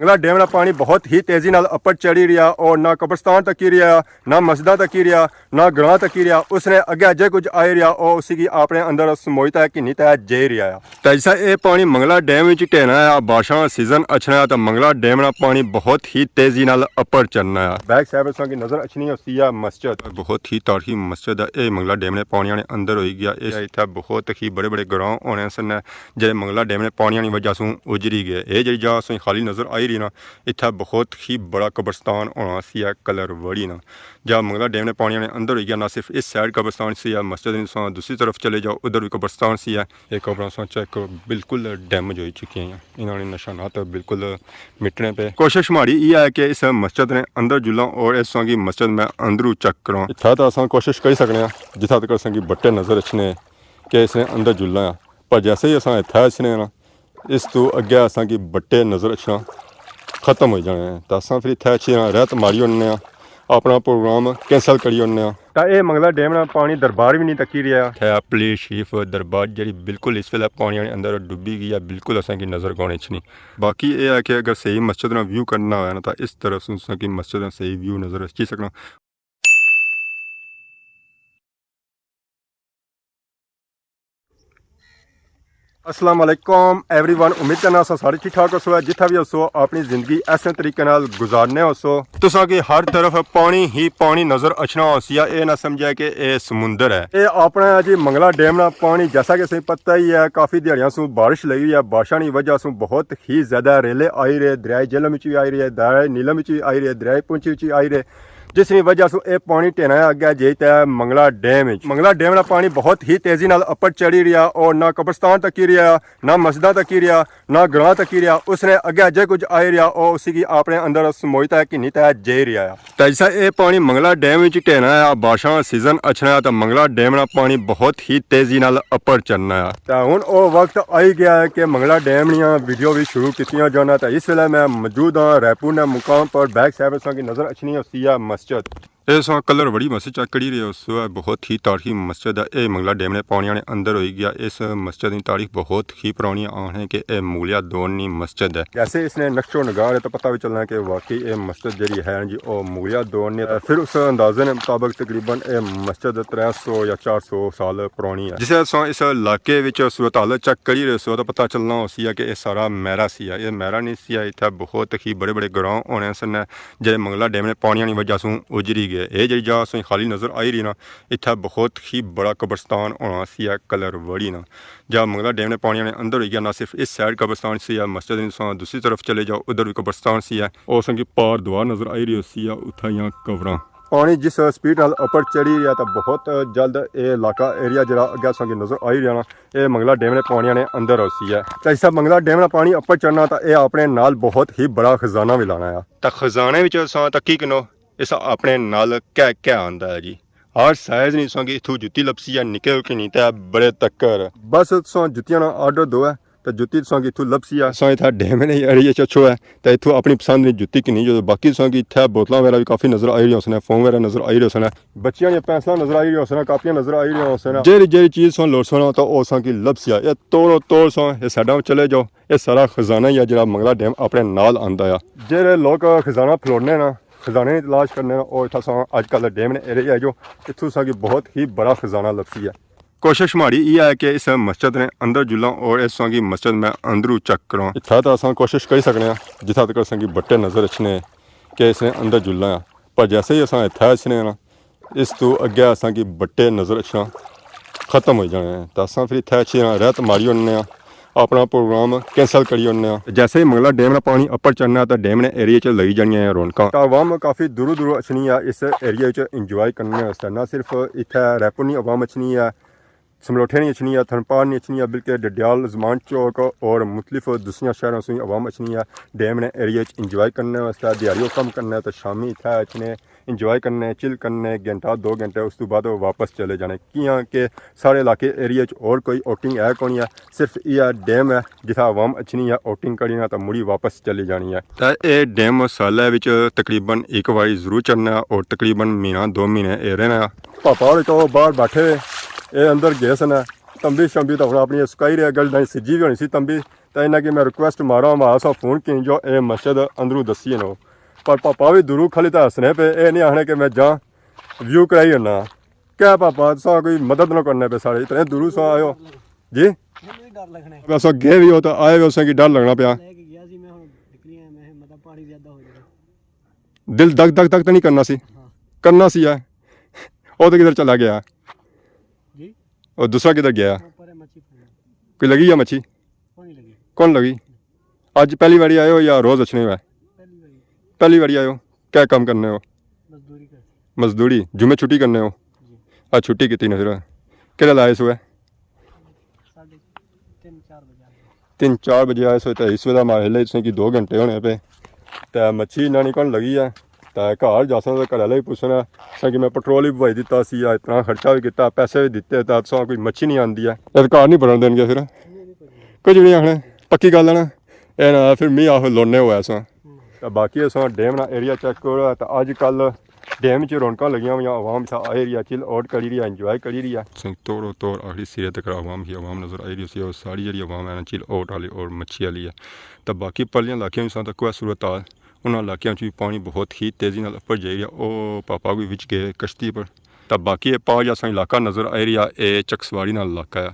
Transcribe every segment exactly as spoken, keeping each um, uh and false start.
منگلا ڈیم نا پانی بہت ہی تیزی نال اپر چڑھی رہیا اور نہ قبرستان تکی رہیا، نہ مسجداں تکی رہیا، نہ گراں تکی رہیا۔ اس نے اگے جے کچھ آئی رہیا، او اسی کی اپنے اندر سموئی تے کنی تے جے رہیا۔ تے جسا اے پانی منگلا ڈیم وچ ٹھینا ہے، بارشاں نا سیزن اچھنا ہے، تے منگلا ڈیم نا پانی بہت ہی تیزی نال اپر چڑھنا ہے۔ بیک سائیڈ تساں کی نظر اچھنی ہوسی ہے مسجد، بہت ہی تاریخی مسجد ہے۔ اے منگلا ڈیم نے پانیاں نے اندر ہوئی گیا۔ اس اتھے بہت ہی بڑے بڑے گراں ہونے سن، جڑے منگلا ڈیم نے پانیاں نی وجہ سوں اجڑی گئے۔ اے جڑی جگہ تساں کی خالی نظر آئی رہی نا، اتھے بہت ہی بڑا قبرستان ہونا سی ہے کلر وڑی نا۔ جا منگلا ڈیم نے پانیاں نے اندر ہوئی گیا، نہ صرف اس سائیڈ قبرستان سی ہے، مسجد نے تساں دوسری طرف چلے جاؤ، ادھر بھی قبرستان سی ہے۔ یہ قبراں تساں چیک کرو، بالکل ڈیمیج ہوئی چکی ہیں، انہاں نے نشانات بالکل مٹنے پہ۔ کوشش ماڑی یہ ہے کہ اس مسجد نے اندر جلاں اور اس تساں کی مسجد میں اندروں چیک کراں۔ اتھا تو اساں کوشش کری سکنے ہاں، جتھا تک اساں کی بٹے نظر اچھنے کہ اس نے اندر جلاں، پر جیسے ہی اساں اتھا اچھنے ہاں نا، اس تو اگے اساں کی بٹے نظر اچھنا ختم ہوئی جانے ہیں۔ تے اساں پھر اتھے اچھی طرح رہت ماری ہونے آں، اپنا پروگرام کینسل کری ہونے آں۔ تے اے منگلا ڈیم نا پانی دربار وی نہیں تکی رہیا۔ اتھے پلیز شریف دربار جڑی بالکل اس ویلے پانی نے اندر ڈبی گئی ہے، بالکل اساں کی نظر کون اچھنی۔ باقی اے ہے کہ اگر صحیح مسجد نا ویو کرنا ہویا نا، تے اس طرف اساں کی مسجد نا صحیح ویو نظر اچھی سکنا۔ السلام علیکم ایوری ون، امید کرنا اساں سارے ٹھیک ٹھاک ہوسو، جتھا بھی ہوسو اپنی زندگی ایسے طریقے نال گزارنے ہوسو۔ تساں کی ہر طرف پانی ہی پانی نظر اچھنا ہوسی، اے نہ سمجھے کہ اے سمندر ہے۔ اے اپنا ہے جی منگلا ڈیم نا پانی، جیسا کہ اساں پتہ ہی ہے کافی دیہاڑیاں سوں بارش لگی ہوئی ہے، بارشاں نی وجہ سوں بہت ہی زیادہ ریلے آئی رہے، دریائے جہلم وچ بھی آئی رہے، دریائے نیلم وچ بھی آئی رہے، دریائے پونچھ وچ بھی آئی رہے۔ جس نی وجہ سوں اے پانی ٹھینا ہے اگے جائی تے منگلا ڈیم وچ۔ منگلا ڈیم نا پانی بہت ہی تیزی نال اپر چڑھی رہیا اور نہ قبرستان تکی رہیا، نہ مسجداں تکی رہیا، نہ گراں تکی رہیا۔ اس نے اگے جے کچھ آئی رہیا، او اسی کی اپنے اندر سموئی تے کنی تے جائی رہیا ہے۔ تے جسا اے پانی منگلا ڈیم وچ ٹھینا ہے، بارشاں نا سیزن اچھنا ہے، تے منگلا ڈیم نا پانی بہت ہی تیزی نال اپر چڑھنا ہے۔ تے ہن او وقت آئی گیا ہے کہ منگلا ڈیم نیاں ویڈیو بھی شروع کیتیاں جانا۔ تے اس ویلے میں موجود ہاں ریپور نے مقام پر، بیک سائیڈ تساں کی نظر اچھنی ہوسی ہے مسجد۔ اے تساں کلر وڑی مسجد چیک کری رہے ہوسو، بہت ہی تاریخی مسجد ہے۔ اے منگلا ڈیم نے پانیاں نے اندر ہوئی گیا۔ اس مسجد نی تاریخ بہت ہی پرانی آن ہے کہ اے مغلیہ دور نی مسجد ہے۔ جیسے اس نے نقش و نگار ہے تو پتہ بھی چلنا کہ واقعی اے مسجد جڑی ہے جی او مغلیہ دور نی۔ پھر اس اندازے نے مطابق تقریباً اے مسجد ترے سو یا چار سو سال پرانی ہے۔ جسے تساں اس علاقے وچ صورتحال چیک کری رہے سو تو پتہ چلنا ہوسی ہے کہ اے سارا میرا سی ہے۔ اے میرا نہیں سی ہے، اتھے بہت ہی بڑے بڑے گراں ہونے سن۔ جڑے منگلا ڈیم نے پانیاں نی وجہ سوں اجڑی گئے۔ اے جڑی جگہ تساں کی خالی نظر آئی رہی نا، اتھا بہت ہی بڑا قبرستان ہونا سی ہے کلر وڑی نا۔ جا منگلا ڈیم نے پانیاں نے اندر ہوئی گیا، نہ صرف اس سائیڈ قبرستان سی ہے، مسجد نے تساں دوسری طرف چلے جاؤ، ادھر بھی قبرستان سی ہے۔ او تساں کی پار دیوار نظر آئی رہی ہوسی ہے، اتھا ہیاں قبراں۔ پانی جس سپیڈ نال اپر چڑھی رہیا تے بہت جلد اے علاقہ ایریا جڑا اگے تساں کی نظر آئی رہیا نا، اے منگلا ڈیم نے پانیاں نے اندر ہوسی ہے۔ تے جسا منگلا ڈیم نا پانی اپر چڑھنا تے اے اپنے نال بہت ہی بڑا خزانہ بھی لانا ہے۔ تے خزانے وچ تساں تکی کنو، اس اپنے نال کیا کیا آندا ہے جی۔ ہر سائز نی تساں کی اتھوں جتی لبسی ہے، نکے کنی تے بڑے تکر۔ بس تساں جتیاں نا آرڈر دو ہے تے جتی تساں کی اتھوں لبسی ہے۔ تساں اتھا ڈیم نے ایریا چ اچھو ہے تے اتھوں اپنی پسند نی جتی کنی جو۔ باقی تساں کی اتھا بوتلاں وغیرہ بھی کافی نظر آئی رہی ہوسن، فون وغیرہ نظر آئی رہے ہوسن، بچیاں نی پینسلاں نظر آئی رہی ہوسن، کاپیاں نظر آئی رہی ہوسن۔ جیڑی جیڑی چیز تساں لوڑسو نا تے او تساں کی لبسی ہے۔ اے توڑو توڑ تساں اے سائیڈاں چلے جاؤ، اے سارا خزانہ ہی ہے جڑا منگلا ڈیم اپنے نال آندا ہے۔ جیڑے لوگ خزانہ پھلوڑنے نا، خزانے نی تلاش کرنے نا، او اتھا تساں اج کل ڈیم نے ایریا جو اتھوں تساں کی بہت ہی بڑا خزانہ لبسی ہے۔ کوشش ماڑی یہ ہے کہ اس مسجد نے اندر جلاں اور اس تساں کی مسجد میں اندروں چیک کراں۔ اتھا تے اساں کوشش کری سکنے ہاں جتھا تک اساں کی بٹے نظر اچھنے کہ اس نے اندر جلاں، پر جیسے ہی اساں اتھا اچھنے نا، اس تو اگے اساں کی بٹے نظر اچھنا ختم ہوئی جانے ہیں۔ تے اساں پھر اتھے اچھی رہت ماری ہونے آں، اپنا پروگرام کینسل کری ہونے آں۔ جیسے ہی منگلا ڈیم نا پانی اپر چڑھنا تے ڈیم نے ایریا چ لگی جانیاں ہیں رونقاں۔ تے عوام کافی دوروں دوروں اچھنی ہے اس ایریا چ انجوائے کرنے واسطے۔ نہ صرف اتھے ریپور نی عوام اچھنی ہے، سملوٹھے نی اچھنی ہے، تھنپار نی اچھنی ہے، بلکہ ڈڈیال، زمان چوک اور مختلف دوسریاں شہراں سوں عوام اچھنی ہے ڈیم نے ایریا چ انجوائے کرنے واسطے۔ دیہاڑی او کم کرنے تے شامی اتھے اچھنے، انجوائے کرنے، چل کرنے، گھنٹہ دو گھنٹے، اس تو بعد واپس چلے جانے۔ کیاں کہ ساڑے علاقے ایریا چ اور کوئی آؤٹنگ ہے کونی ہے، صرف ایہا ڈیم ہے جتھا عوام اچھنی ہے، آؤٹنگ کرنی ہے تے مڑی واپس چلی جانی ہے۔ تے اے ڈیم سالے وچ تقریباً ایک واری ضرور چڑھنا ہے اور تقریباً مہینہ دو مہینے اے رہنا ہے۔ پاپا ہور تو باہر بیٹھے ہوئے، اے اندر گئے سن، تمبی شمبی تو ہن اپنی سکائی رہے، گل نہیں سجی بھی ہونی سی تمبی۔ تے انہاں کی میں ریکویسٹ مارا ہوں، مارا سا فون کی جو اے مسجد اندروں دسی نو۔ پر پاپا وی دوروں کھلی تے ہسنے پے، اے نہیں آخنے کہ میں جاں ویو کرائی ہونا۔ کیا پاپا، تساں کوئی مدد نہ کرنے پے ساڑے، اتنے دوروں سا آئے ہو؟ جی؟ مینوں وی ڈر لگنا ہے۔ بس گئے وی ہو تے آئے وی ہو، اساں کی ڈر لگنا پیا۔ لے کے گیا سی میں، ہن نکلی آیا میں، مطلب پانی زیادہ ہو جائے۔ دل دک دک دک تو نہیں کرنا سی؟ ہاں۔ کرنا سی ہے۔ او تو کدھر چلا گیا؟ جی؟ او دوسرا کدھر گیا؟ اوپر ہے مچھی پھڑنے۔ کوئی لگی یا مچھی؟ کوئی نہیں لگی۔ کون لگی؟ اج پہلی باری آئے ہو یا روز اچھنے ہوا؟ پہلی باری۔ پہلی باری آئے ہو؟ کیا کام کرنے ہو؟ مزدوری کرتے۔ مزدوری؟ جمعے چھٹی کرنے ہو؟ جی۔ اج چھٹی کیتی نا پھر؟ کہڑے لائے سو ہے؟ ساڑھے تین، چار بجے آئے۔ تین چار بجے آئے سو تے اس ویلے ماڑے لے تساں کی دو گھنٹے ہونے پے۔ تے مچھی انہاں نے کون لگی ہے؟ تے گھر جاساں تے گھر والے وی پچھنا، تساں کی میں پٹرول وی بھوائی دتا سی، اتنا خرچہ وی کیتا، پیسے وی دتے، تے تساں کوئی مچھی نہیں آندی ہے۔ اے تے گھر نہیں بھرن دین گے پھر؟ کچھ بھی نہیں آخنا، پکی گل ہے نا؟ اے نا پھر میں آخو لونے ہوئے ساں۔ تے باقی اساں ڈیم نا ایریا چیک کرو، تے اج کل ڈیم چ رونقاں لگیاں ہوئیاں، عوام اتھا آئی رہی ہے، چل آؤٹ کری رہی ہے، انجوائے کری رہی ہے۔ سنگ توڑو توڑ آخری سرے تک عوام ہی عوام نظر آئی رہی سی، اور ساری جڑی عوام ہے نا، چل آؤٹ والی اور مچھی والی ہے۔ تے باقی پرلیاں علاقیاں وچ ساں تک کوئی صورت حال، انہاں علاقیاں چ وی پانی بہت ہی تیزی نال اپر جائی رہیا۔ او پاپا کوئی وچ گئے کشتی پر۔ تے باقی اے پار جا ساں علاقہ نظر آئی رہیا، اے چکسواری نال علاقہ ہے۔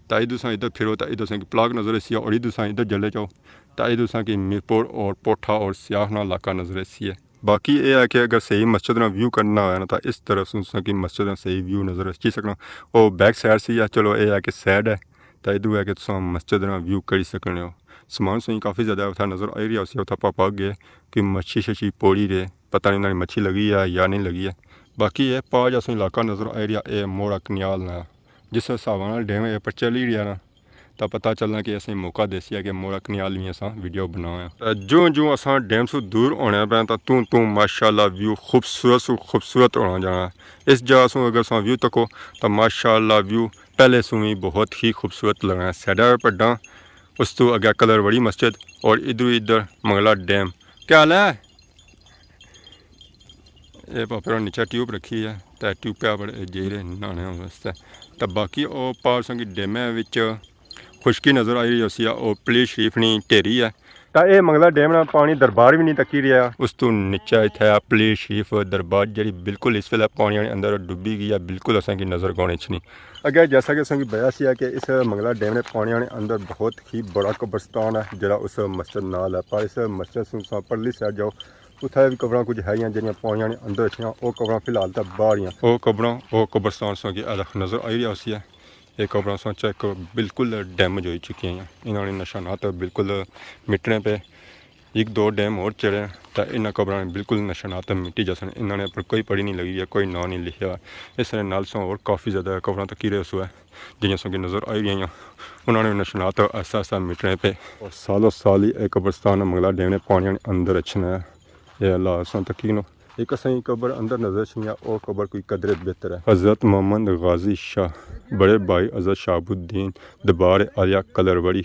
تے ادھر ساں ادھر پھرو تے ادھر ساں کی پلاک نظر اسی ہے، اور ادھر ساں ادھر جلے جاؤ تے ادھر ساں کی میرپور اور پوٹھا اور سیاح نا علاقہ نظر اسی ہے۔ باقی اے ہے کہ اگر صحیح مسجد نا ویو کرنا ہویا نا، تاں اس طرف سوں تساں کی مسجد نا صحیح ویو نظر اچھی سکنا۔ او بیک سائیڈ سی ہے، چلو اے ہے کہ سائیڈ ہے، تاں ادھر ہے کہ تساں مسجد نا ویو کری سکنے ہو۔ سامان سوئی کافی زیادہ اتھا نظر آئی رہیا ہوسی، اتھا پاپا گئے کہ مچھی شچھی پوڑی رہے، پتہ نہیں انہاں نے مچھی لگی ہے یا نہیں لگی ہے۔ باقی اے پار جا سوں علاقہ نظر آئی رہیا، اے موڑا کنیال نا، جس حساب نال ڈیم اے پر چلی رہیا نا، تاں پتہ چلنا کہ اسیں موقع دیسی ہے کہ موڑا کنیال وی اساں ویڈیو بناواں۔ تے جوں جوں اساں ڈیم سوں دور ہونے پے تاں توں توں ماشاءاللہ ویو خوبصورت سوں خوبصورت ہونا جانا۔ اس جگہ سوں اگر اساں ویو تکو تاں ماشاءاللہ ویو پہلے سوں وی بہت ہی خوبصورت لگنا ہے۔ سائیڈا پہ پڈاں، اس تو اگے کلر وڑی مسجد اور ادھر ادھر منگلا ڈیم۔ کیا حال ہے؟ اے پاپے نے نیچے ٹیوب رکھی ہے، تے ٹیوب پہ بڑے جیرے نہانے واسطے۔ تے باقی او پار سنگی ڈیمے وچ خشکی نظر آئی رہی ہوسی، او پلی شریف نی ڈھیری ہے۔ تے اے منگلا ڈیم نا پانی دربار وی نہیں تکی رہیا۔ اس تو نیچے اتھے پلی شریف دربار جڑی بالکل اس ویلے پانی نے اندر ڈبی گئی ہے، بالکل اساں کی نظر کون اچھنی۔ اگے جیسا کہ اساں کی بیا سی ہے کہ اس منگلا ڈیم نے پانی نے اندر بہت ہی بڑا قبرستان ہے جڑا اس مسجد نال ہے، پر اس مسجد سوں تساں پرلی سائیڈ جاؤ، اتھے وی قبراں کچھ ہے جڑیاں پانیاں نے اندر اچھیاں، او قبراں فی الحال تاں باہر ہیاں۔ او قبراں، او قبرستان تساں کی الگ نظر آئی رہیا ہوسی ہے۔ اے قبراں تساں چیک کرو، بالکل ڈیمیج ہوئی چکی ہیں۔ انہاں نے نشانات بالکل مٹنے پے۔ ایک دو ڈیم اور چڑھے تاں انہاں قبراں نے بالکل نشانات مٹی جاسن۔ انہاں نے پر کوئی پڑی نہیں لگی ہے، کوئی ناں نہیں لکھیا۔ اس نے نال سوں اور کافی زیادہ قبراں تکی رہے سو ہے۔ جیاں سوں کی نظر آئی رہیاں، انہاں نے نشانات آہستہ آہستہ مٹنے پے۔ اور سالوں سال ہی اے قبرستان منگلا ڈیم نے پانیاں نے اندر اچھنا ہے۔ اے اللہ اساں تکی نو۔ ایک اساں کی قبر اندر نظر اچھنی ہے، او قبر کوئی قدرے بہتر ہے۔ حضرت محمد غازی شاہ، بڑے بھائی حضرت شہاب الدین، دربار عالیہ کلروڑی۔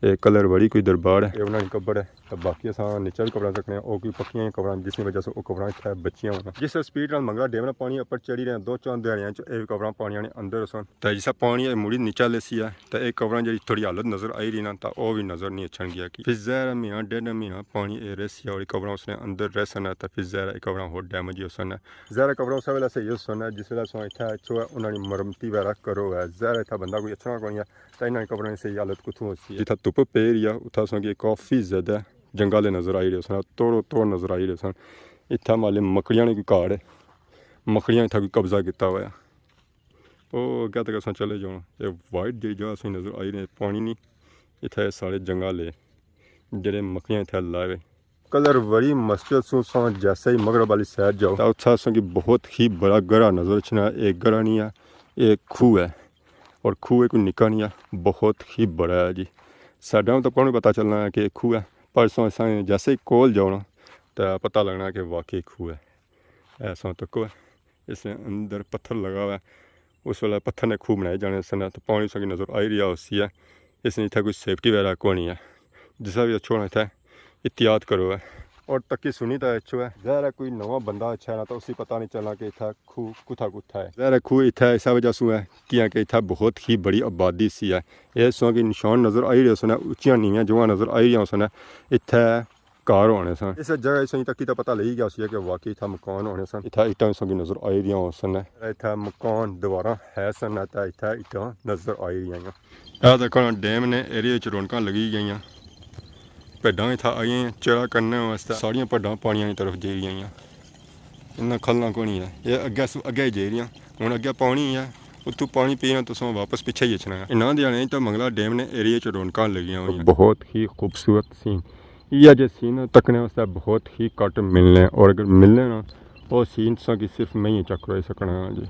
اے کلروڑی کوئی دربار ہے۔ اے انہاں کی قبر ہے۔ تے باقی اساں نیچے وی قبراں تکنے آں، او کوئی پکیاں ہی قبراں، جس نی وجہ سے او قبراں اتھے بچیاں ہوئیاں۔ جس سپیڈ نال منگلا ڈیم نا پانی اپر چڑھی رہیا، دو چار دیہاڑیاں چ اے وی قبراں پانیاں نے اندر سن۔ تے جسا پانی اے مڑی نیچا لیسی ہے، تے اے قبراں جڑی تھوڑی حالت نظر آئی رہی نا، تے او وی نظر نہیں اچھن گیا کہ پھر ظاہر ہے مہینہ ڈیڑھ مہینہ پانی اے رہسی ہے اور قبراں اس نے اندر رہسن، تے پھر ظاہر ہے قبراں ہور ڈیمیج ہی ہوسن۔ ظاہر ہے قبراں اس ویلے صحیح ہوسن، جس ویلے اساں اتھے اچھو ہے، انہاں نی مرمتی وغیرہ کرو ہے۔ ظاہر ہے اتھے بندہ کوئی اچھنا کوئی ہے، تے انہاں نی قبراں نی صحیح حالت کتھوں ہوسی ہے؟ جتھا دھپ پے رہی ہے، اتھا اساں کی کافی زیادہ جنگل نظر آئی رہے سن، توڑو توڑ نظر آئی رہے سن۔ اتھا مالے مکڑیاں نے کوئی گھر ہے، مکڑیاں اتھا کوئی قبضہ کیتا ہوا ہے۔ او اگے تک اساں چلے جاؤں، اے وائٹ جیہڑی جگہ اساں نظر آئی رہے، پانی نہیں، اتھا اے سارے جنگل ہے، جڑے مکڑیاں اتھا لائے ہوئے۔ کلروڑی مسجد سوں اساں جیسے ہی مغرب والی سائیڈ جاؤ، تاں اتھا اساں کی بہت ہی بڑا گڑھا نظر اچھنا ہے۔ اے گڑھا نہیں ہے، اے کھوہ ہے، اور کھوہ کوئی نکا نہیں ہے، بہت ہی بڑا ہے جی۔ سائیڈاں تک کون پتہ چلنا ہے کہ کھوہ ہے، پر اساں، اساں جیسے ہی کول جاؤ نا، تاں پتہ لگنا ہے کہ واقعی کھوہ ہے۔ ایسا تکو ہے، اس نے اندر پتھر لگا ہوا ہے۔ اس ویلے پتھر نے کھوہ بنائے جانے سن، تو پانی اس کی نظر آئی رہیا ہوسی ہے۔ اس نے اتھا کوئی سیفٹی وغیرہ کوئی نہیں ہے۔ جسا بھی اچھو نا اتھا احتیاط کرو ہے۔ اور تکی سنی تاں اچھو ہے۔ ظاہر ہے کوئی نواں بندہ اچھا ہے نا، تو اسی پتہ نہیں چلنا کہ اتھا کھو کتھا کتھا ہے۔ ظاہر ہے کھو اتھا ہے، اسا وجہ سوں ہے، کیاں کہ اتھا بہت ہی بڑی آبادی سی ہے۔ یہ سو کہ نشان نظر آئی رہے سن، اچیاں نیویاں جوہاں نظر آئی رہیاں سن، اتھا کار ہونے سن۔ اس جگہ سو تکی تو پتہ لگی گیا سی کہ واقعی اتھا مکان ہونے سن۔ اتھا اٹاں سو کی نظر آئی رہیاں سن۔ اتھا مکان دوبارہ ہے سن، تے اتھا اٹاں نظر آئی رہیاں۔ اے تکو ڈیم نے ایریے وچ رونقاں لگی گئیاں۔ بھیڈاں اتھا آئی ہیں چرا کرنے واسطے۔ ساریاں بھیڈاں پانی آلی طرف جائی رہیاں۔ انہاں کھلنا کونی ہے۔ یہ اگے سو، اگے ہی جائی رہیاں۔ ہن اگے پانی ہے، اتھوں پانی پینا تساں واپس پچھے ہی اچھنا ہے۔ انہاں دیہاڑیاں تو منگلا ڈیم نے ایریے چ رونقاں لگیاں ہوئیاں۔ بہت ہی خوبصورت سین۔ یہ جے سین تکنے واسطے بہت ہی گھٹ ملنے، اور اگر ملنے نا، وہ سین تساں کی صرف میں ہی چیک کرائی سکنا ہاں جی۔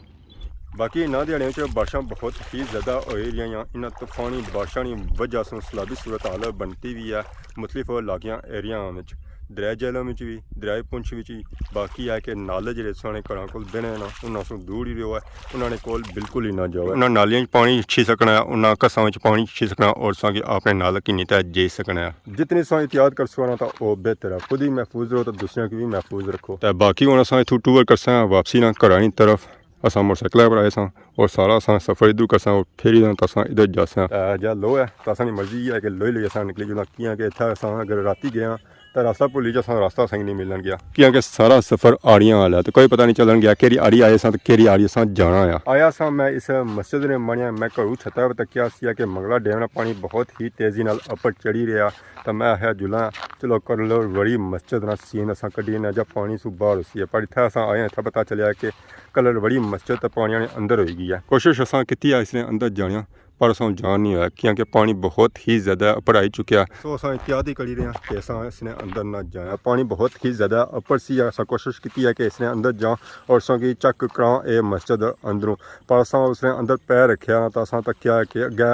باقی انہاں دیہاڑیاں وچ بارشاں بہت ہی زیادہ ہوئی رہیاں، انہاں طوفانی بارشاں نی وجہ سوں سیلابی صورتحال بنتی وی ہے مختلف علاقیاں ایریاں وچ۔ دریائے جہلم وچ وی، دریائے پونچھ وچ وی۔ باقی ہے کہ نالے جڑے سانے گھراں کول بنے نا، انہاں سوں دور ہی رہو ہے، انہاں نے کول بالکل ہی نہ جاؤ۔ انہاں نالیاں وچ پانی اچھی سکنا ہے، انہاں گھساں وچ پانی اچھی سکنا، اور ساں کی اپنے نال کنی تے جائی سکنا ہے۔ جتنی ساں احتیاط کرسو نا تاں او بہتر ہے، خود ہی محفوظ رہو تے دوسریاں کی بھی محفوظ رکھو۔ تے باقی ہن اساں اتھوں ٹور کرساں واپسی نا گھراں نی طرف۔ اساں موٹر سائیکل پر آئے ساں اور سارا اساں سفر ادھر کرساں اور پھر ادھر تساں ادھر جاساں۔ تے جا لو ہے، تساں نی مرضی ہے کہ لوئی لوئی اساں نکلی جلنا، کیاں کہ اتھا اساں اگر راتی گئے ہاں تے راستہ بھلی جاساں، راستہ اساں کی نہیں ملن گیا۔ کیاں کہ سارا سفر آڑیاں والا ہے تے کوئی پتہ نہیں چلن گیا کیری آڑی آئے ساں تے کیری آڑی اساں جانا آیا۔ آیا ساں میں اس مسجد نے مانیا، میں گھروں چھتا پر تکیا سی کہ منگلا ڈیم نا پانی بہت ہی تیزی نال اپر چڑھی رہیا۔ تے میں آخیا جلاں چلو کلر وڑی مسجد نا سین اساں کڈی نے جا پانی سوں باہر ہوسی ہے، پر اتھا اساں آئے اتھا پتہ چلیا کہ کلر وڑی مسجد تے پانی نے اندر ہوئی گئی ہے۔ کوشش اساں کیتی ہے اس نے اندر جانیاں، پر اساں جان نہیں ہویا کیاں کہ پانی بہت ہی زیادہ اپر آئی چکیا۔ سو اساں احتیاط ہی کری رہے ہیں کہ اساں اس نے اندر نہ جائیں، پانی بہت ہی زیادہ اپر سی۔ اساں کوشش کیتی ہے کہ اس نے اندر جاں اور اساں کی چیک کراں اے مسجد اندروں، پر اساں اس نے اندر پیر رکھیا نا تاں اساں تکیا کہ اگے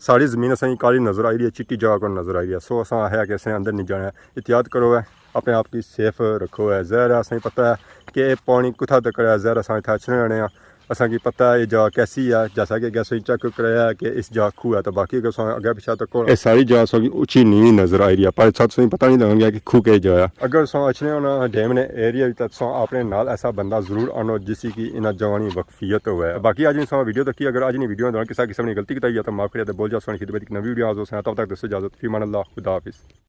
ساری زمین اساں کی کالی نظر آئی رہی ہے، چٹی جگہ کو نظر آئی رہی ہے۔ سو اساں آخیا کہ اساں اندر نہیں جانا ہے، احتیاط کرو ہے، اپنے آپ کی سیف رکھو ہے۔ ظاہر ہے اساں کی پتہ ہے کہ یہ پانی کتھا تک ہے، ظاہر اساں اتھا اچھنے آنے ہاں، اساں کی پتہ ہے یہ جگہ کیسی ہے، جیسا کہ اگے اساں چیک کرایا ہے کہ اس جگہ کھو ہے، تو باقی اگر اساں اگے پیچھے تک یہ ساری جگہ اساں کی اچی نیوی نظر آئی رہی ہے، پر اتھا تساں پتہ نہیں لگن گیا کہ کھو کہی جگہ ہے۔ اگر اساں اچھنے ہونا ڈیم نے ایریا وچ تاں تساں اپنے نال ایسا بندہ ضرور آنو جس کی انہاں جگہاں نی واقفیت ہوئے۔ باقی اج نی ساں ویڈیو تکی، اگر اج نی ویڈیو دوران کسا قسم نی غلطی کیتی ہے تو معاف کریا تے بول جا سونے خدمت ایک نوی ویڈیو حاضر ہوساں، تب تک دوستو اجازت، فی امان اللہ، خدا حافظ۔